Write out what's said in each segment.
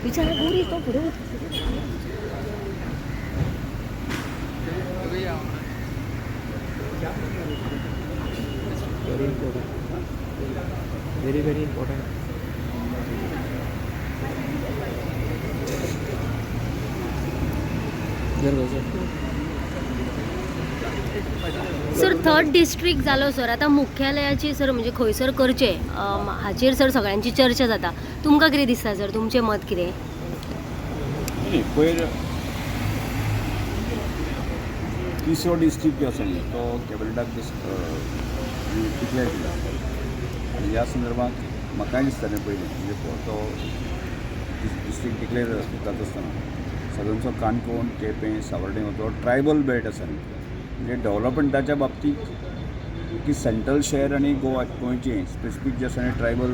विचारा गोरी तो फुडें वता. Very important, very very important. जर सर, थर्ड डिस्ट्रिक्ट जालो सर. आतां मुख्यालयाची सर म्हणजे खंयसर करचें, हाचेर सर सगळ्यांची चर्चा जाता. तुमकां कितें दिसता सर, तुमचें मत कितें? न्ही, पयर तिसरो डिस्ट्रिक्ट जो आसा न्ही, तो कॅबिनेटाक डिक्लेअर केला आनी ह्या संदर्भात म्हाकाय दिसतालें पयलीं, म्हणजे तो डिस्ट्रिक्ट डिक्लेअर जाता आसतना सादारणसो काणकोण, केपें, सावर्डे हो तो ट्रायबल बेल्ट आसा न्ही, म्हणजे डेवलपमेंटाच्या बाबतींत की सेंट्रल शहर आनी गोवा, गोंयचें स्पेसिफीक जें आसा न्ही, ट्रायबल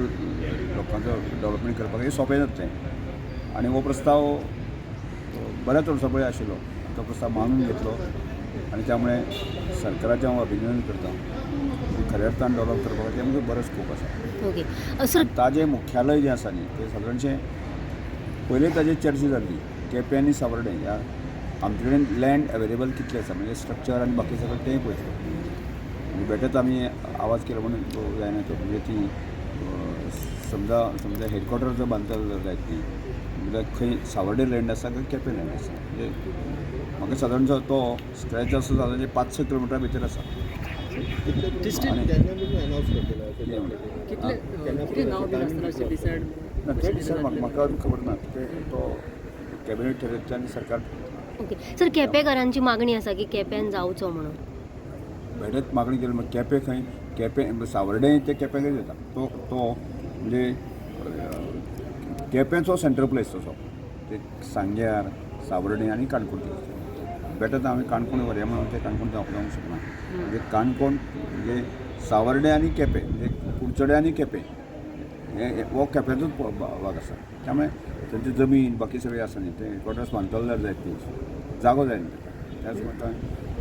लोकांचो डेवलपमेंट करपाक हें सोंपें जातलें. आनी हो प्रस्ताव बऱ्याच वर्सां पळय आशिल्लो, तो प्रस्ताव मानून घेतलो आनी त्यामुळे सरकाराचें हांव अभिनंदन करता की खऱ्या अर्थान डेवलप करपा खातीर आमकां बरो स्कोप आसा. Okay sir. ताजें मुख्यालय जें आसा न्ही, तें सादारणशें पयलीं ताजेर चर्चा जाल्ली. केपें आनी सावर्डे ह्या आमचे कडेन लँड अवेलेबल कितलें आसा, म्हणजे स्ट्रक्चर आनी बाकी सगळें तेंय पळयतले. म्हणजे बेठेच आमी आवाज केलो म्हणून तो जायना तो. म्हणजे ती समजा समजा हेडक्वॉर्टर जर बांदतले जाल्यार जायत न्ही, जाल्यार खंय सावर्डे लँड आसा काय केपें लँड आसा. म्हणजे म्हाका सादारणसो तो स्ट्रेच आसा सादारण 5-6 किलोमिटरा भितर आसा. डिस्ट्रिक्ट केन्ना बीन अनावन्स करतले अशें जातलें? कितले केन्ना कितें नांव बीन आसतना अशें डिसायड? ना, ते डिसायड म्हाका अजून खबर ना. ते तो कॅबिनेट ठरयतले आनी सरकार. ओके सर, केपेंकारांची मागणी आसा की केप्यान जावचो म्हणून. बेठेच मागणी केली. मागीर केपें खंय, केपें सावर्डे ते केपें येता तो तो म्हणजे केपेंचो सेंट्रल प्लेस तसो ते सांग्यार, सावर्डे आनी काणकोण. बेठेच आमी काणकोण व्हरया म्हणून ते काणकोण जावंक शकना. म्हणजे काणकोण म्हणजे सावर्डे आनी केपें, म्हणजे कुडचडे आनी केपें हे हो केपेंचोच भाग आसा. त्यामुळे तांची जमीन बाकी सगळें आसा न्ही, ते हेडक्वॉर्टर्स बांदतले जाल्यार जायत ती जागो जाय न्ही ताका. त्याच म्हणटा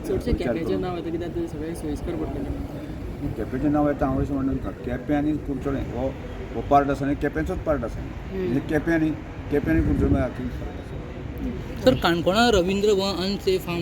चडशें विचार केपेंचें करून. नांव येता कित्याक ते सगळें सोयीस्कर पडटलें. केपेंचें नांव येता, हांव अशें म्हणटा तुका, केपें आनी कुडचडें हो हो पार्ट आसा न्ही, केपेंचोच पार्ट आसा न्ही. म्हणजे केपें आनी कुडचडें हातूंत फरक आसा. सर, काणकोणा रवींद्र भवन अनसेफ आहा.